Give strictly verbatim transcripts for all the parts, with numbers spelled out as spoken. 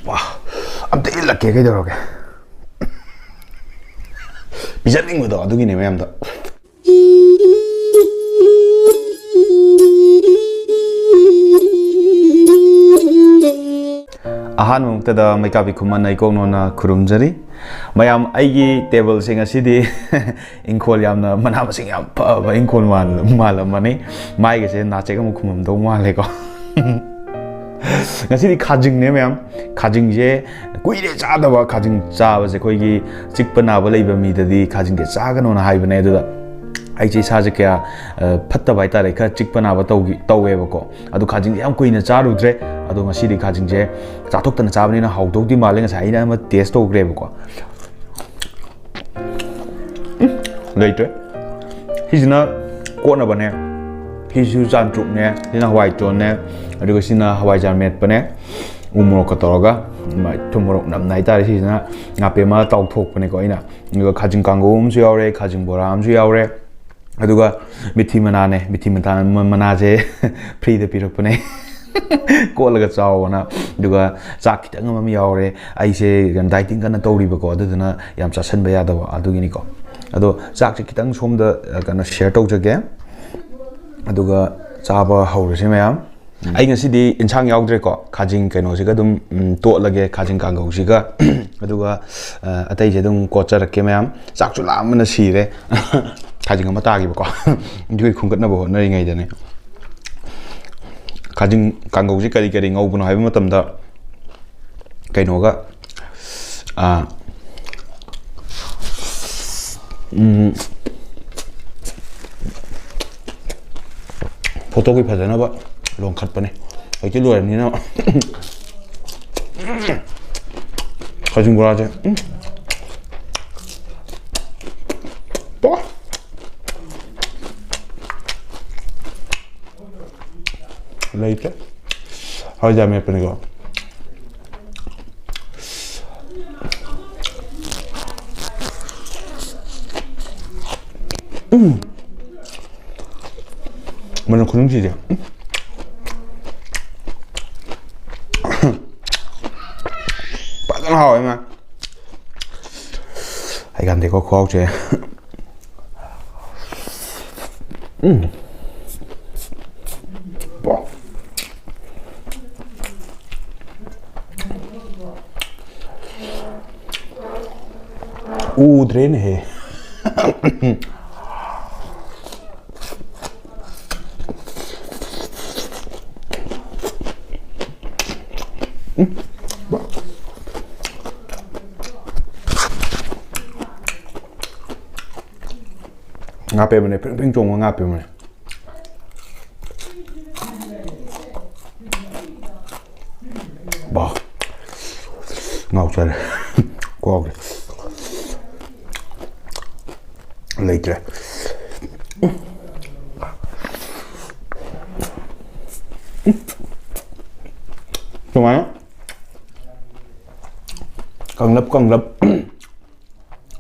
ꯋꯥ, ꯑꯝꯇ ꯏꯜꯂꯛꯀꯦ, ꯀꯩꯗꯧꯔꯒꯦ? ꯄꯤꯖꯅꯤꯡꯕꯗꯣ ꯑꯗꯨꯒꯤꯅꯦ ꯃꯌꯥꯝꯗꯣ꯫ ꯑꯍꯥꯟꯕ ꯃꯛꯇꯗ ꯃꯩꯀꯥꯄꯤ ꯈꯨꯃꯟ ꯑꯩꯀꯣꯛꯅꯣꯅ ꯈꯨꯔꯨꯝꯖꯔꯤ꯫ ꯃꯌꯥꯝ, ꯑꯩꯒꯤ ꯇꯦꯕꯜꯁꯦ ꯉꯁꯤꯗꯤ ꯏꯪꯈꯣꯜ, ꯌꯥꯝꯅ ꯃꯅꯥ ꯃꯁꯤꯡ ꯌꯥꯝ ꯐꯕ ꯏꯪꯈꯣꯜ ꯃꯥꯜ-, ꯃꯥꯜꯂꯝꯃꯅꯤ꯫ ꯃꯥꯏꯒꯁꯦ ꯅꯥꯆꯦꯛ ꯑꯃꯨꯛ ꯈꯨꯝꯃꯝꯗꯧ ꯃꯥꯜꯂꯦꯀꯣ꯫ ꯉꯁꯤꯗꯤ ꯈꯥꯖꯤꯡꯅꯦ ꯃꯌꯥꯝ꯫ ꯈꯥꯖꯤꯡꯁꯦ ꯀꯨꯏꯔꯦ ꯆꯥꯗꯕ꯫ ꯈꯥꯖꯤꯡ ꯆꯥꯕꯁꯦ ꯑꯩꯈꯣꯏꯒꯤ ꯆꯤꯛꯄ ꯅꯥꯕ ꯂꯩꯕ ꯃꯤꯗꯗꯤ ꯈꯥꯖꯤꯡꯁꯦ ꯆꯥꯒꯅꯣꯅ ꯍꯥꯏꯕꯅꯦ꯫ ꯑꯗꯨꯗ ꯑꯩꯁꯦ ꯏꯁꯥꯁꯦ ꯀꯌꯥ, ꯑ, ꯐꯠꯇꯕ ꯍꯥꯏꯇꯥꯔꯦ, ꯈꯔ ꯆꯤꯛꯄ ꯅꯥꯕ ꯇꯧꯒꯤ-, ꯇꯧꯋꯦꯕꯀꯣ꯫ ꯑꯗꯣ ꯈꯥꯖꯤꯡꯁꯦ ꯌꯥꯝ ꯀꯨꯏꯅ ꯆꯥꯔꯨꯗ꯭ꯔꯦ꯫ ꯑꯗꯣ ꯉꯁꯤꯗꯤ ꯈꯥꯖꯤꯡꯁꯦ ꯆꯥꯊꯣꯛꯇꯅ ꯆꯥꯕꯅꯤꯅ ꯍꯥꯎꯗꯧꯗꯤ ꯃꯥꯜꯂꯦ꯫ ꯉꯁꯥꯏ ꯑꯩꯅ ꯑꯃ ꯇꯦꯁ ꯇꯧꯈ꯭ꯔꯦꯕꯀꯣ꯫ ꯎꯝ, ꯂꯩꯇ꯭ꯔꯦ꯫ ꯁꯤꯁꯤꯅ ꯀꯣꯠꯅꯕꯅꯦ꯫ ꯁꯤꯁꯨ ꯆꯥꯟꯇ꯭ꯔꯨꯛꯅꯦ, ꯁꯤꯅ ꯍꯋꯥꯏ ꯇꯣꯟꯅꯦ, ꯑꯗꯨꯒ ꯁꯤꯅ ꯍꯋꯥꯏꯖꯥꯔ ꯃꯦꯠꯄꯅꯦ, ꯎ ꯃꯣꯔꯣꯛꯀ ꯇꯧꯔꯒ, ꯊꯨꯝ ꯃꯣꯔꯣꯛ ꯅꯝꯅ ꯍꯥꯏꯇꯥꯔꯦ꯫ ꯁꯤꯁꯤꯅ ꯉꯥꯄꯦꯝꯃ ꯇꯥꯎꯊꯣꯛꯄꯅꯦꯀꯣ ꯑꯩꯅ꯫ ꯑꯗꯨꯒ ꯈꯥꯖꯤꯡ ꯀꯥꯡꯒꯧ ꯑꯃꯁꯨ ꯌꯥꯎꯔꯦ, ꯈꯥꯖꯤꯡ ꯕꯣꯔꯥ ꯑꯃꯁꯨ ꯌꯥꯎꯔꯦ꯫ ꯑꯗꯨꯒ ꯃꯤꯊꯤ ꯃꯅꯥꯅꯦ, ꯃꯤꯊꯤ ꯃꯅꯥ-, ꯃ-, ꯃꯅꯥꯁꯦ ꯐ꯭ꯔꯤꯗ ꯄꯤꯔꯛꯄꯅꯦ꯫ ꯀꯣꯠꯂꯒ ꯆꯥꯎꯑꯣꯅ꯫ ꯑꯗꯨꯒ ꯆꯥꯛ ꯈꯤꯇꯪ ꯑꯃ ꯌꯥꯎꯔꯦ꯫ ꯑꯩꯁꯦ ꯗꯥꯏꯇꯤꯡ ꯀꯟꯅ ꯇꯧꯔꯤꯕꯀꯣ, ꯑꯗꯨꯗꯨꯅ ꯌꯥꯝ ꯆꯥꯁꯟꯕ ꯌꯥꯗꯕ ꯑꯗꯨꯒꯤꯅꯤꯀꯣ꯫ ꯑꯗꯣ ꯆꯥꯛꯁꯦ ꯈꯤꯇꯪ ꯁꯣꯝꯗ, ꯑ, ꯀꯩꯅꯣ, ꯁꯤꯌꯔ ꯇꯧꯖꯒꯦ꯫ ꯑꯗꯨꯒ ꯆꯥꯕ ꯍꯧꯔꯁꯦ ꯃꯌꯥꯝ꯫ ꯎꯝ꯫ ꯑꯩ ꯉꯁꯤꯗꯤ ꯏꯟꯁꯥꯡ ꯌꯥꯎꯗ꯭ꯔꯦꯀꯣ, ꯈꯥꯖꯤꯡ ꯀꯩꯅꯣꯁꯤꯒ ꯑꯗꯨꯝ, ꯎꯝ, ꯇꯣꯠꯂꯒꯦ, ꯈꯥꯖꯤꯡ ꯀꯥꯡꯒꯧꯁꯤꯒ꯫ ꯑꯗꯨꯒ, ꯑ, ꯑꯇꯩꯁꯦ ꯑꯗꯨꯝ ꯀꯣꯠꯆꯔꯛꯀꯦ ꯃꯌꯥꯝ꯫ ꯆꯥꯛꯁꯨ ꯂꯥꯝꯕꯅ ꯁꯤꯔꯦ꯫ ꯈꯥꯖꯤꯡ ꯑꯃ ꯇꯥꯈꯤꯕꯀꯣ꯫ ꯑꯗꯨꯒꯤ ꯈꯨꯝꯒꯠꯅꯕ ꯍꯣꯠꯅꯔꯤꯉꯩꯗꯅꯦ꯫ ꯈꯥꯖꯤꯡ ꯀꯥꯡꯒꯧꯁꯤ ꯀꯔꯤ ꯀꯔꯤ ꯉꯧꯕꯅꯣ ꯍꯥꯏꯕ ꯃꯇꯝꯗ, ꯀꯩꯅꯣꯒ, ꯑꯥ, ꯎꯝ, ꯐꯣꯇꯣꯒꯤ ꯐꯖꯅꯕ ꯂꯣꯡꯈꯠꯄꯅꯦ꯫ ꯍꯧꯖꯤꯛꯇꯤ ꯂꯣꯏꯔꯕꯅꯤꯅ꯫ ꯈꯥꯖꯤꯡ ꯕꯣꯔꯥꯁꯦ, ꯎꯝ꯫ ꯄꯣ꯫ ꯂꯩꯇ꯭ꯔꯦ꯫ ꯍꯋꯥꯏꯖꯥꯔ ꯃꯦꯠꯄꯅꯤꯀꯣ꯫ ꯎꯝ꯫ ꯃꯅꯝ ꯈꯨꯅꯨꯡꯁꯤꯗꯤ꯫ ꯎꯝ꯫ ꯐꯖꯅ ꯍꯥꯎꯋꯦ ꯃꯥ꯫ ꯍꯩꯀꯥꯟꯗꯦꯀꯣ ꯈꯨꯍꯥꯎꯁꯦ꯫ ꯎꯝ꯫ ꯕꯥ꯫ ꯎꯗ꯭ꯔꯦꯅꯦꯍꯦ꯫ ꯉꯥ ꯄꯦꯝꯕꯅꯦ, ꯐ꯭ꯔꯤꯡ ꯐ꯭ꯔꯤꯡ ꯆꯣꯡꯕ ꯉꯥ ꯄꯦꯝꯕꯅꯦ꯫ ꯕꯥ꯫ ꯉꯥꯎꯆꯔꯦ꯫ ꯀꯣꯛꯁꯦ꯫ ꯂꯩꯇ꯭ꯔꯦ꯫ ꯁꯨꯃꯥꯏꯅ ꯀꯪꯂꯞ ꯀꯪꯂꯞ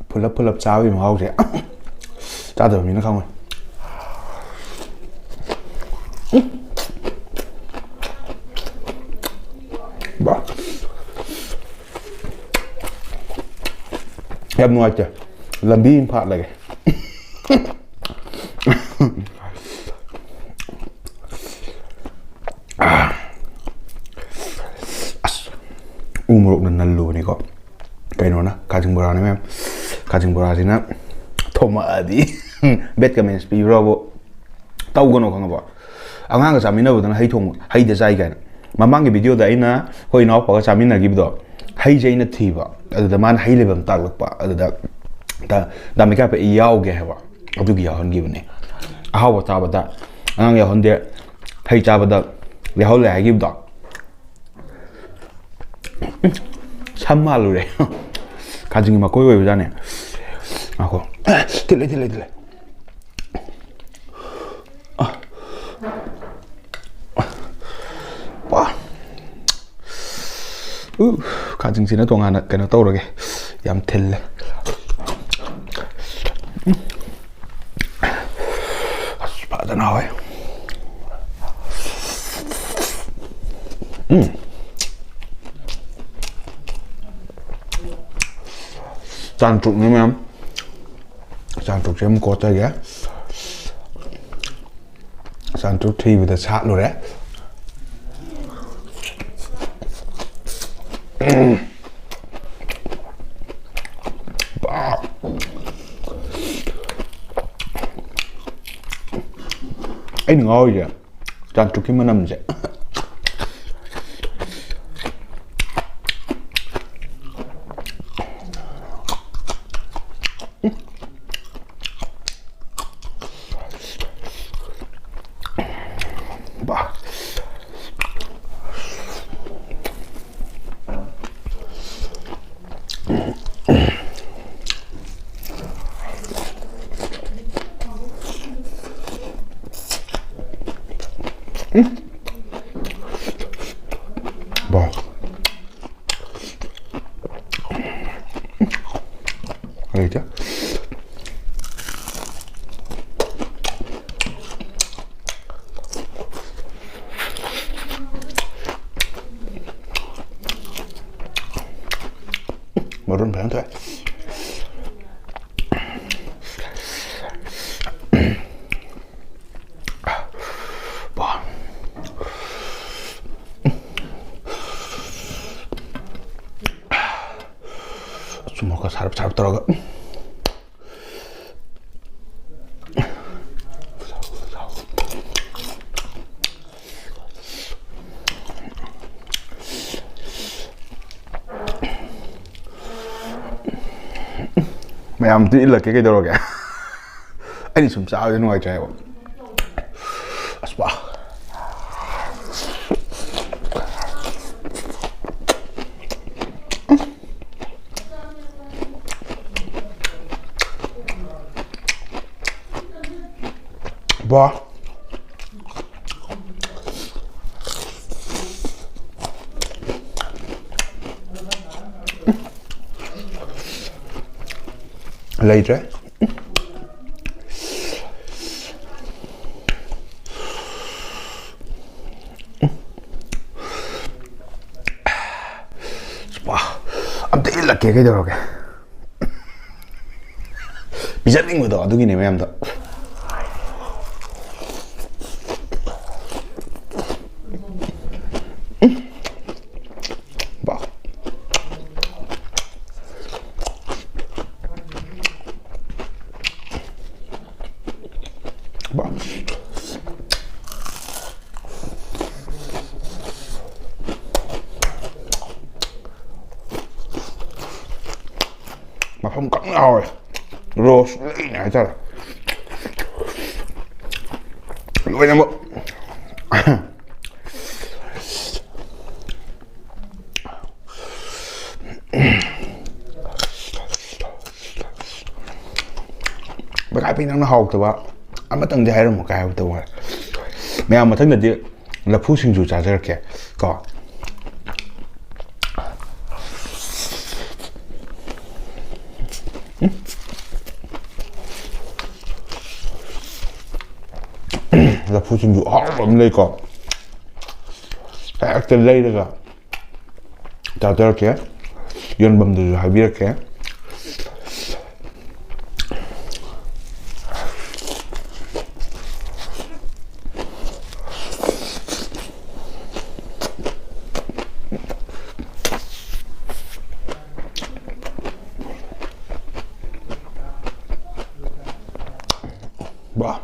ꯐꯨꯜꯂꯞ ꯐꯨꯜꯂꯞ ꯆꯥꯕꯒꯤ ꯃꯍꯥꯎꯁꯦ ꯆꯥꯗꯕ ꯃꯤꯅ ꯈꯪꯉꯣꯏ꯫ ꯕꯥ꯫ ꯌꯥꯝ ꯅꯨꯡꯉꯥꯏꯇꯦ꯫ ꯂꯝꯕꯤ ꯑꯃ ꯐꯥꯠꯂꯒꯦ꯫ ꯑꯁ, ꯎ ꯃꯣꯔꯣꯛꯅ ꯅꯜꯂꯨꯕꯅꯤꯀꯣ꯫ ꯀꯩꯅꯣꯅ ꯈꯥꯖꯤꯡ ꯕꯣꯔꯥꯅꯦ ꯃꯌꯥꯝ꯫ ꯈꯥꯖꯤꯡ ꯕꯣꯔꯥꯁꯤꯅ ꯊꯣꯝꯃꯛꯑꯗꯤ bad comments ꯄꯤꯕ꯭ꯔꯥꯕꯨ ꯇꯧꯒꯅꯣ, ꯈꯪꯉꯕꯣ? ꯑꯉꯥꯡꯒ ꯆꯥꯃꯤꯟꯅꯕꯗꯅ ꯍꯩ ꯊꯣꯡꯕ, ꯍꯩꯗ ꯆꯥꯏ ꯀꯥꯏꯅ꯫ ꯃꯃꯥꯡꯒꯤ video ꯗ ꯑꯩꯅ ꯑꯩꯈꯣꯏ ꯏꯅꯥꯎꯄꯥꯒ ꯆꯥꯃꯤꯟꯅꯒꯤꯕꯗꯣ, ꯍꯩꯁꯦ ꯑꯩꯅ ꯊꯤꯕ, ꯑꯗꯨꯗ ꯃꯥꯅ ꯍꯩ ꯂꯩꯐꯝ ꯇꯥꯛꯂꯛꯄ, ꯑꯗꯨꯗ ꯗꯥ, ꯗꯥ ꯃꯩꯀꯥꯞꯄ ꯑꯩ ꯌꯥꯎꯒꯦ ꯍꯥꯏꯕ, ꯑꯗꯨꯒꯤ ꯌꯥꯎꯍꯟꯈꯤꯕꯅꯦ꯫ ꯑꯍꯥꯎꯕ ꯆꯥꯕꯗ ꯑꯉꯥꯡ ꯌꯥꯎꯍꯟꯗꯦ, ꯍꯩ ꯆꯥꯕꯗ ꯌꯥꯎꯍꯜꯂꯦ ꯍꯥꯏꯈꯤꯕꯗꯣ꯫ ꯁꯝ ꯃꯥꯜꯂꯨꯔꯦ꯫ ꯈꯥꯖꯤꯡꯒꯤ ꯃꯀꯣꯏ ꯑꯣꯏꯕꯖꯥꯠꯅꯦ꯫ ꯉꯥꯏꯈꯣ꯫ ꯊꯤꯜꯂꯦ, ꯊꯤꯜꯂꯦ, ꯊꯤꯜꯂꯦ꯫ ꯑ꯫ ꯄꯥ꯫ ꯎ, ꯈꯥꯖꯤꯡꯁꯤꯅ ꯇꯣꯉꯥꯟꯅ ꯀꯩꯅꯣ ꯇꯧꯔꯒꯦ꯫ ꯌꯥꯝ ꯊꯤꯜꯂꯦ꯫ ꯎꯝ꯫ ꯑꯁ, ꯐꯖꯅ ꯍꯥꯎꯋꯦ꯫ ꯎꯝ꯫ ꯆꯥꯟꯇ꯭ꯔꯨꯛꯅꯤ ꯃꯌꯥꯝ꯫ ꯆꯥꯟꯇ꯭ꯔꯨꯛꯁꯦ ꯑꯃꯨꯛ ꯀꯣꯠꯆꯒꯦ꯫ ꯆꯥꯟꯇ꯭ꯔꯨꯛ ꯊꯤꯕꯗ ꯁꯥꯠꯂꯨꯔꯦ꯫ ꯑꯩꯅ ꯉꯥꯎꯔꯤꯁꯦ ꯆꯥꯟꯇ꯭ꯔꯨꯛꯀꯤ ꯃꯅꯝꯁꯦ꯫ ꯃꯔꯣꯟ ꯐꯖꯅ ꯊꯣꯛꯑꯦ꯫ ꯃꯣꯔꯣꯛꯀ ꯁꯥꯔꯞ ꯁꯥꯔꯞ ꯇꯧꯔꯒ꯫ ꯃꯌꯥꯝ ꯑꯝꯇ ꯏꯜꯂꯛꯀꯦ ꯀꯩꯗꯧꯔꯒꯦ? ꯑꯩꯅ ꯁꯨꯝ ꯆꯥꯕꯗꯤ ꯅꯨꯡꯉꯥꯏꯇ꯭ꯔꯦ ꯍꯥꯏꯕ꯫ ꯑꯁ ꯋꯥ꯫ ꯕꯥ꯫ ꯂꯩꯇ꯭ꯔꯦ꯫ ꯑꯝꯇ ꯏꯜꯂꯛꯀꯦ ꯀꯩꯗꯧꯔꯒꯦ? ꯄꯤꯖꯅꯤꯡꯕꯗꯣ ꯑꯗꯨꯒꯤꯅꯦ ꯃꯌꯥꯝꯗꯣ꯫ ꯕꯥ꯫ ꯕꯥ꯫ ꯃꯐꯝ ꯀꯪꯅ ꯍꯥꯎꯋꯦ꯫ ꯔꯣꯁ ꯂꯩꯅꯦ ꯍꯥꯏꯇꯥꯔꯦ꯫ ꯂꯣꯏꯅꯃꯛ꯫ ꯕꯀꯥꯏꯄꯤ, ꯅꯪꯅ ꯍꯥꯎꯇꯕ ꯑꯃꯇꯪꯗꯤ ꯍꯥꯏꯔꯝꯃꯨ꯫ ꯀꯥꯏ ꯍꯥꯏꯕ ꯇꯧ ꯍꯥꯏ꯫ ꯃꯌꯥꯝ ꯃꯊꯪꯗꯗꯤ ꯂꯐꯨ ꯁꯤꯡꯖꯨ ꯆꯥꯖꯔꯛꯀꯦ ꯀꯣ꯫ ꯎꯝ꯫ ꯂꯐꯨ ꯁꯤꯡꯖꯨ ꯑꯍꯥꯎꯕ ꯑꯃ ꯂꯩꯀꯣ꯫ ꯍꯦꯛꯇ ꯂꯩꯔꯒ ꯆꯥꯖꯔꯛꯀꯦ꯫ ꯌꯣꯟꯐꯝꯗꯨꯁꯨ ꯍꯥꯏꯕꯤꯔꯛꯀꯦ꯫ ꯕꯥ꯫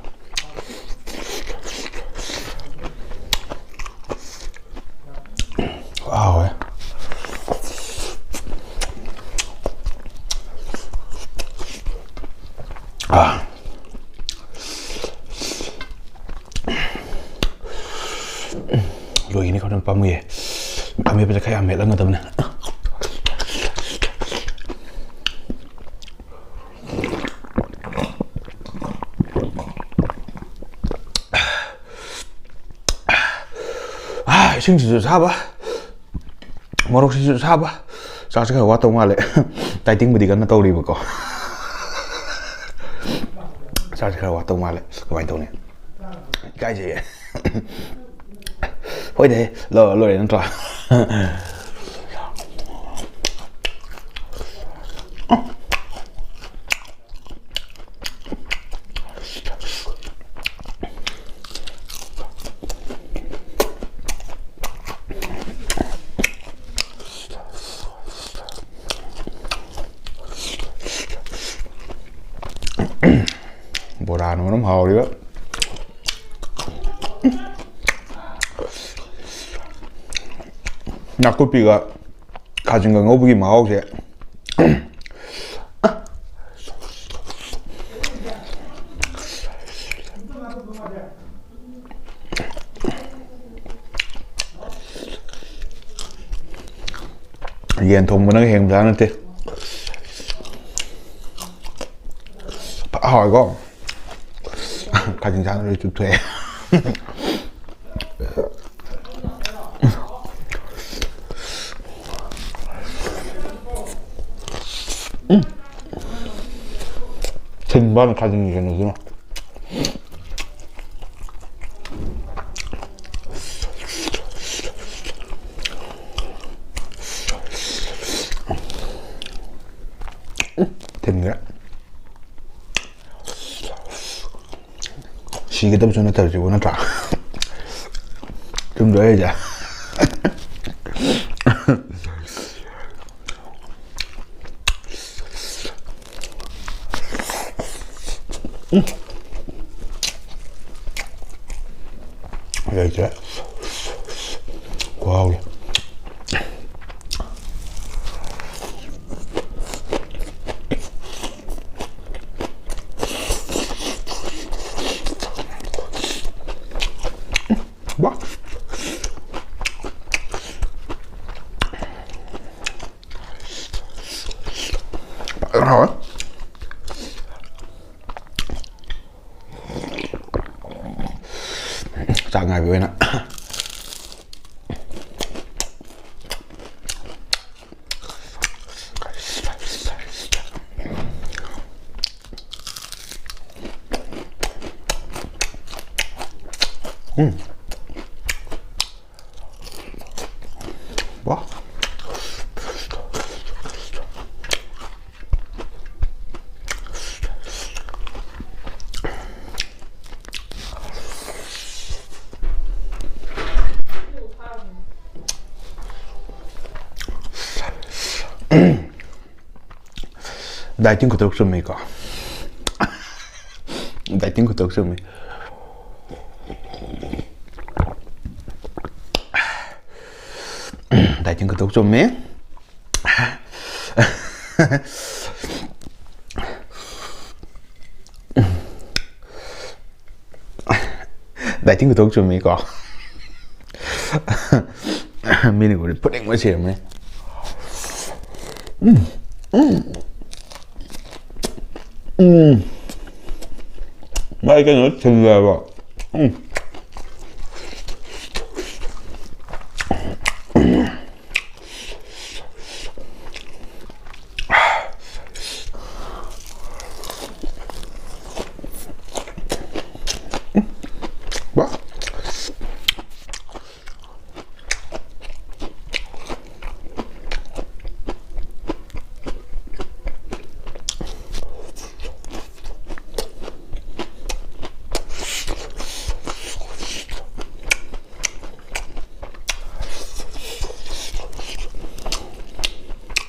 ꯍꯥꯎꯋꯦ꯫ ꯑꯥ꯫ ꯂꯣꯏꯒꯅꯤ ꯈꯣꯠꯅ ꯄꯥꯝꯃꯨꯌꯦ꯫ ꯑꯃꯦꯠꯄꯁꯦ ꯈꯔ ꯌꯥꯝ ꯃꯦꯠꯂꯝꯒꯗꯕꯅꯦ꯫ ꯑꯥ, ꯏꯁꯤꯡꯁꯤꯁꯨ ꯁꯥꯕ, ꯃꯣꯔꯣꯛꯁꯤꯁꯨ ꯁꯥꯕ꯫ ꯆꯥꯛꯁꯦ ꯈꯔ ꯋꯥꯠꯇꯧ ꯃꯥꯜꯂꯦ꯫ ꯗꯥꯏꯇꯤꯡꯕꯨꯗꯤ ꯀꯟꯅ ꯇꯧꯔꯤꯕꯀꯣ꯫ ꯆꯥꯛꯁꯦ ꯈꯔ ꯋꯥꯠꯇꯧ ꯃꯥꯜꯂꯦ꯫ ꯀꯃꯥꯏꯅ ꯇꯧꯅꯤ? ꯏꯀꯥꯏꯖꯩꯌꯦ꯫ ꯍꯣꯏꯗ ꯍꯦ, ꯂꯣ-, ꯂꯣꯏꯔꯦ ꯅꯠꯇ꯭ꯔꯣ? ꯀꯅꯥꯅꯣ ꯃꯔꯣꯝ ꯍꯥꯎꯔꯤꯕ꯫ ꯅꯥꯀꯨꯞꯄꯤꯒ ꯈꯥꯖꯤꯡꯒ ꯉꯧꯕꯒꯤ ꯃꯍꯥꯎꯁꯦ꯫ ꯌꯦꯟ ꯊꯣꯡꯕꯅꯒ ꯍꯦꯟꯕꯖꯥꯠ ꯅꯠꯇꯦ꯫ ꯐ ꯍꯥꯎꯋꯦꯀꯣ꯫ ꯈꯥꯖꯤꯡ ꯆꯥꯅ ꯂꯣꯏ ꯆꯨꯞꯊꯣꯛꯑꯦ꯫ ꯎꯝ꯫ ꯊꯤꯟꯕ ꯋꯥꯅꯤ ꯈꯥꯖꯤꯡꯒꯤ ꯀꯩꯅꯣꯁꯤꯅ꯫ ꯊꯤꯟꯈ꯭ꯔꯦ꯫ ꯁꯤꯒꯗꯕꯁꯨ ꯅꯠꯇꯕꯁꯤꯕꯨ, ꯅꯠꯇ꯭ꯔꯥ? ꯆꯨꯝꯗ꯭ꯔꯣ ꯑꯩ ꯍꯥꯏꯁꯦ? ꯎꯝ꯫ ꯂꯩꯇ꯭ꯔꯦ꯫ ꯈꯨꯍꯥꯎꯗꯤ꯫ ꯕꯥ꯫ ꯐꯖꯅ ꯍꯥꯎꯋꯦ꯫ ꯆꯥꯛ ꯉꯥꯏꯕ ꯑꯣꯏꯅ꯫ ꯎꯝ꯫ ꯋꯥ꯫ Dieting ꯈꯨꯇꯧ ꯆꯨꯝꯃꯤꯀꯣ꯫ ꯗꯥꯏꯇꯤꯡ ꯈꯨꯇꯧ ꯆꯨꯝꯃꯤ꯫ ꯗꯥꯏꯇꯤꯡ ꯈꯨꯇꯧ ꯆꯨꯝꯃꯤ꯫ ꯗꯥꯏꯇꯤꯡ ꯈꯨꯇꯧ ꯆꯨꯝꯃꯤꯀꯣ꯫ ꯃꯤꯅ ꯎꯔꯗꯤ ꯐꯨꯅꯤꯡꯕ ꯁꯤꯔꯝꯃꯅꯤ꯫ ꯎꯝ꯫ ꯎꯝ꯫ ꯎꯝ꯫ ꯃꯥꯏ ꯀꯩꯅꯣ ꯊꯤꯜꯂꯦꯕ꯫ ꯎꯝ꯫ ꯋꯥ꯫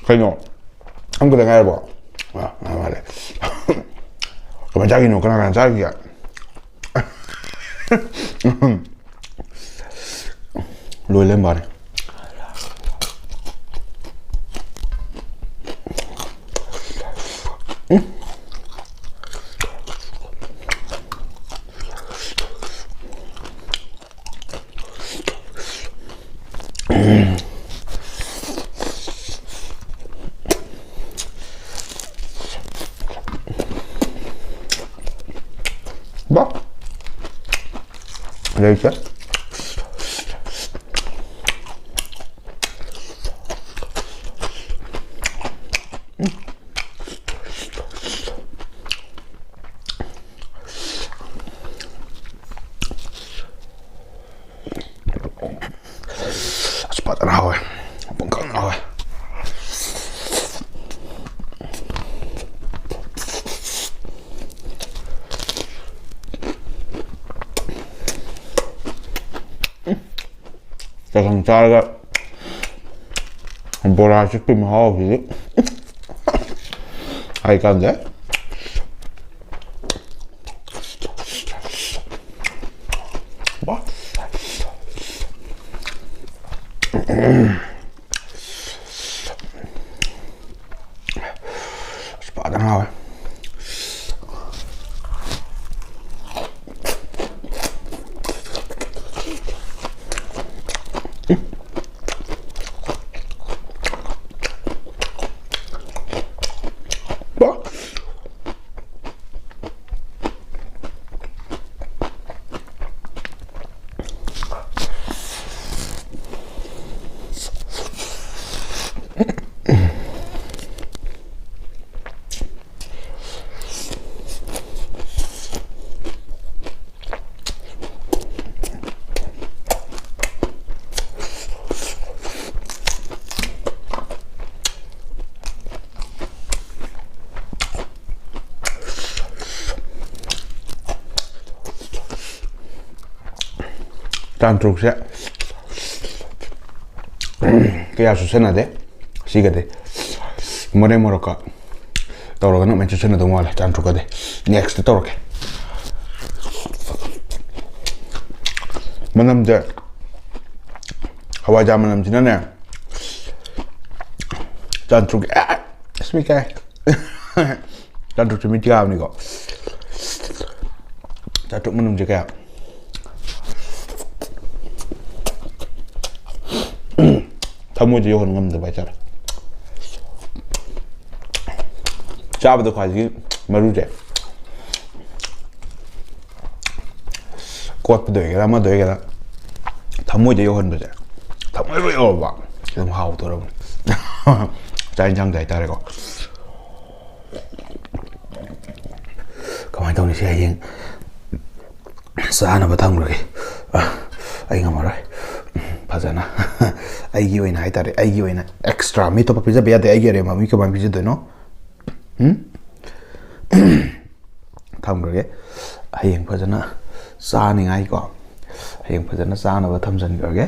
ꯀꯩꯅꯣ? ꯑꯃꯈꯛꯇ ꯉꯥꯏꯔꯕꯣ? ꯑ, ꯉꯥꯏ ꯃꯥꯜꯂꯦ꯫ ꯀꯃꯥꯏ ꯆꯥꯈꯤꯅꯣ? ꯀꯅꯥ ꯀꯅꯥ ꯆꯥꯈꯤꯒꯦ? ꯂꯣꯏ ꯂꯩꯔꯝꯕꯥꯅꯤ꯫ ꯕꯥ꯫ ꯂꯩꯇꯦ꯫ ꯑꯁ, ꯐꯖꯅ ꯍꯥꯎꯋꯦ꯫ ꯄꯨꯡꯀꯪ ꯍꯥꯎꯋꯦ꯫ ꯆꯥꯛꯁꯪ ꯆꯥꯔꯒ ꯕꯣꯔꯥ ꯆꯤꯛꯄꯒꯤ ꯃꯍꯥꯎꯁꯤꯗꯤ ꯍꯥꯏ ꯀꯥꯟꯗꯦ꯫ ꯍꯥꯎꯋꯦ꯫ ꯇꯥꯡ ꯇꯔꯨꯛꯁꯦ ꯀꯌꯥ ꯆꯨꯁꯟꯅꯗꯦ꯫ ꯁꯤꯒꯗꯤ ꯃꯣꯔꯦ ꯃꯣꯔꯣꯛꯀ ꯇꯧꯔꯒꯅ ꯑꯃꯨꯛ ꯆꯨꯁꯟꯅꯗꯧ ꯃꯥꯜꯂꯦ꯫ ꯇꯥꯡ ꯇꯔꯨꯛꯀꯗꯤ next ꯇꯧꯔꯛꯀꯦ꯫ ꯃꯅꯝꯁꯦ, ꯍꯋꯥꯏꯖꯥꯔ ꯃꯅꯝꯁꯤꯅꯅꯦ, ꯇꯥꯡ ꯇꯔꯨꯛꯀꯤ ꯑꯦ, ꯑꯁ, ꯃꯤ ꯀꯥꯏ꯫ ꯆꯥꯇ꯭ꯔꯨꯛꯁꯦ ꯃꯤꯠ ꯀꯥꯕꯅꯤꯀꯣ꯫ ꯆꯥꯇ꯭ꯔꯨꯛ ꯃꯅꯨꯡꯁꯦ ꯀꯌꯥ? ꯊꯃꯣꯏꯗ ꯌꯧꯍꯟ ꯉꯝꯗꯕ ꯍꯥꯏꯇꯥꯔꯦ꯫ ꯆꯥꯕꯗ ꯈ꯭ꯋꯥꯏꯗꯒꯤ ꯃꯔꯨꯁꯦ, ꯀꯣꯠꯄꯗ ꯑꯣꯏꯒꯦꯔꯥ ꯑꯃꯗ ꯑꯣꯏꯒꯦꯔꯥ, ꯊꯃꯣꯏꯗ ꯌꯧꯍꯟꯕꯁꯦ, ꯊꯃꯣꯏ ꯂꯣꯏ ꯌꯧꯔꯕ ꯑꯗꯨꯝ ꯍꯥꯎꯗꯣꯔꯕꯅꯤ꯫ ꯆꯥꯛ ꯌꯦꯟꯁꯥꯡꯗ ꯍꯥꯏꯇꯥꯔꯦꯀꯣ꯫ ꯀꯃꯥꯏꯅ ꯇꯧꯅꯤ ꯁꯤ? ꯍꯌꯦꯡ ꯆꯥꯅꯕ ꯊꯝꯈ꯭ꯔꯒꯦ꯫ ꯑ, ꯑꯩ ꯉꯝꯃꯔꯣꯏ꯫ ꯐꯖꯅ ꯑꯩꯒꯤ ꯑꯣꯏꯅ ꯍꯥꯏꯇꯥꯔꯦ, ꯑꯩꯒꯤ ꯑꯣꯏꯅ extra ꯃꯤ ꯑꯇꯣꯞꯄ ꯄꯤꯖꯕ ꯌꯥꯗꯦ꯫ ꯑꯩꯒꯤ ꯑꯔꯦꯝꯕ ꯃꯤ ꯀꯃꯥꯏꯅ ꯄꯤꯖꯗꯣꯏꯅꯣ? ꯎꯝ? ꯊꯝꯈ꯭ꯔꯒꯦ꯫ ꯍꯌꯦꯡ ꯐꯖꯅ ꯆꯥꯅꯤꯡꯉꯥꯏꯀꯣ, ꯍꯌꯦꯡ ꯐꯖꯅ ꯆꯥꯅꯕ ꯊꯝꯖꯤꯟꯈ꯭ꯔꯒꯦ꯫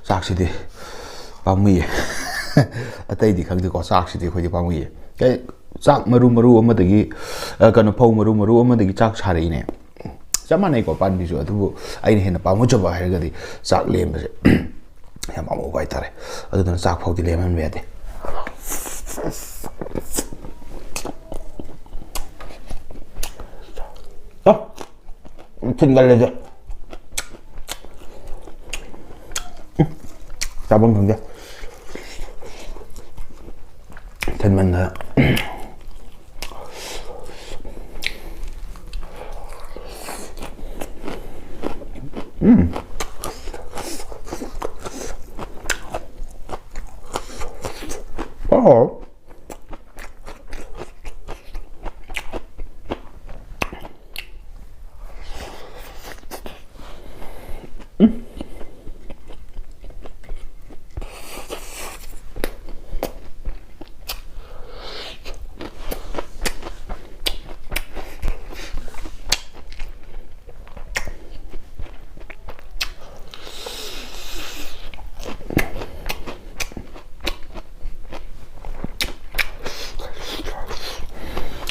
ꯆꯥꯛꯁꯤꯗꯤ ꯄꯥꯝꯃꯨꯏꯌꯦ꯫ ꯑꯇꯩꯗꯤ ꯈꯪꯗꯦꯀꯣ, ꯆꯥꯛꯁꯤꯗꯤ ꯑꯩꯈꯣꯏꯗꯤ ꯄꯥꯝꯃꯨꯏꯌꯦ꯫ ꯑꯦ, ꯆꯥꯛ ꯃꯔꯨ ꯃꯔꯨ ꯑꯃꯗꯒꯤ, ꯑ, ꯀꯩꯅꯣ, ꯐꯧ ꯃꯔꯨ ꯃꯔꯨ ꯑꯃꯗꯒꯤ ꯆꯥꯛ ꯁꯥꯔꯛꯏꯅꯦ꯫ ꯆꯞ ꯃꯥꯟꯅꯩꯀꯣ ꯄꯥꯝꯕꯤꯁꯨ, ꯑꯗꯨꯕꯨ ꯑꯩꯅ ꯍꯦꯟꯅ ꯄꯥꯝꯃꯨꯖꯕ ꯍꯥꯏꯔꯒꯗꯤ ꯆꯥꯛ ꯂꯦꯝꯕꯁꯦ ꯌꯥꯝ ꯄꯥꯝꯃꯨꯕ ꯍꯥꯏꯇꯥꯔꯦ꯫ ꯑꯗꯨꯗꯨꯅ ꯆꯥꯛ ꯐꯥꯎꯗꯤ ꯂꯦꯝꯍꯟꯕ ꯌꯥꯗꯦ꯫ ꯇꯣ꯫ ꯊꯤꯟꯒꯜꯂꯦꯁꯦ꯫ ꯆꯥꯐꯝ ꯈꯪꯗꯦ꯫ ꯊꯤꯟꯃꯟꯗꯅ꯫ ꯎꯝ꯫ ꯑꯣ꯫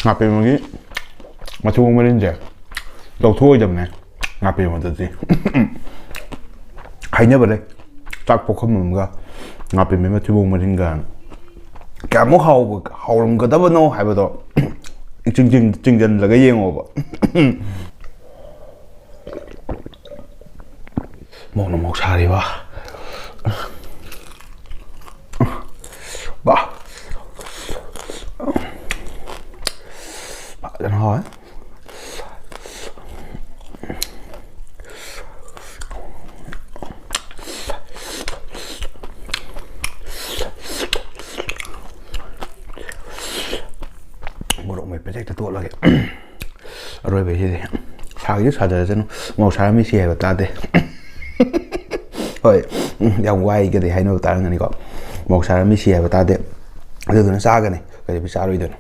ꯉꯥꯄꯦꯝꯃꯒꯤ ꯃꯊꯤꯕꯣꯡ ꯃꯔꯤꯟꯁꯦ ꯂꯧꯊꯣꯛꯑꯣꯏꯗꯕꯅꯦ꯫ ꯉꯥꯄꯦꯝꯃꯗꯗꯤ ꯍꯥꯏꯅꯕ ꯂꯩ, ꯆꯥꯛ ꯄꯣꯛꯈꯝ ꯑꯃꯒ ꯉꯥꯄꯦꯝꯃꯒꯤ ꯃꯊꯤꯕꯣꯡ ꯃꯔꯤꯟꯒ꯫ ꯀꯌꯥꯃꯨꯛ ꯍꯥꯎꯕ, ꯍꯥꯎꯔꯝꯒꯗꯕꯅꯣ ꯍꯥꯏꯕꯗꯣ ꯆꯤꯡ-, ꯆꯤꯡ-, ꯆꯤꯡꯁꯤꯜꯂꯒ ꯌꯦꯡꯉꯣꯕ꯫ ꯃꯣꯛꯅ ꯃꯣꯛ ꯁꯥꯔꯤꯕ꯫ ꯕꯥ꯫ ꯐꯖꯅ ꯍꯥꯎꯋꯦ꯫ ꯃꯣꯔꯣꯛ ꯃꯦꯠꯄꯁꯦ ꯍꯦꯛꯇ ꯇꯣꯠꯂꯒꯦ꯫ ꯑꯔꯣꯏꯕꯩꯁꯤꯗꯤ ꯁꯥꯒꯤꯁꯨ ꯁꯥꯖꯔꯁꯅꯨ, ꯃꯣꯔꯣꯛ ꯁꯥꯔ ꯃꯤ ꯁꯤ ꯍꯥꯏꯕ ꯇꯥꯗꯦ꯫ ꯍꯣꯏ, ꯎꯝ, ꯌꯥꯝ ꯋꯥꯏꯒꯗꯤ ꯍꯥꯏꯅꯕ ꯇꯥꯔꯝꯒꯅꯤꯀꯣ, ꯃꯣꯔꯣꯛ ꯁꯥꯔ ꯃꯤ ꯁꯤ ꯍꯥꯏꯕ ꯇꯥꯗꯦ꯫ ꯑꯗꯨꯗꯨꯅ ꯆꯥꯒꯅꯤ, ꯀꯩꯗꯧꯕꯩ ꯆꯥꯔꯣꯏꯗꯣꯏꯅꯣ?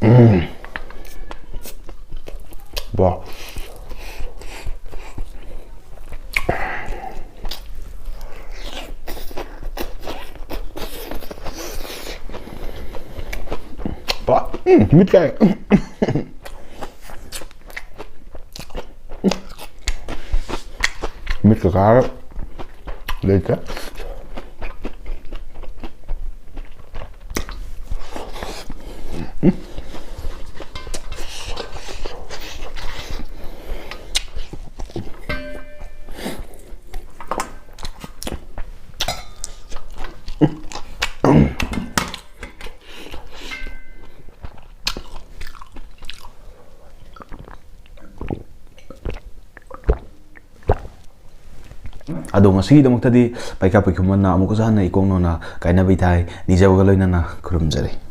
ꯎꯝ꯫ ꯕꯥ꯫ ꯕꯥ꯫ ꯎꯝ, ꯃꯤꯠ ꯀꯥꯏ꯫ ꯃꯤꯠꯀ ꯀꯥꯔ ꯂꯩꯇ꯭ꯔꯦ꯫ ꯑꯗꯣ ꯉꯁꯤꯒꯤꯗꯃꯛꯇꯗꯤ ꯄꯩꯈꯥ ꯄꯩꯈꯨꯝꯃꯟꯅ ꯑꯃꯨꯛꯀꯁꯨ ꯍꯟꯅ ꯏꯀꯣꯛ ꯅꯧꯅ ꯀꯥꯏꯅꯕꯩ ꯊꯥꯏ ꯅꯤꯖꯕꯒ ꯂꯣꯏꯅꯅ ꯈꯨꯔꯨꯝꯖꯔꯤ꯫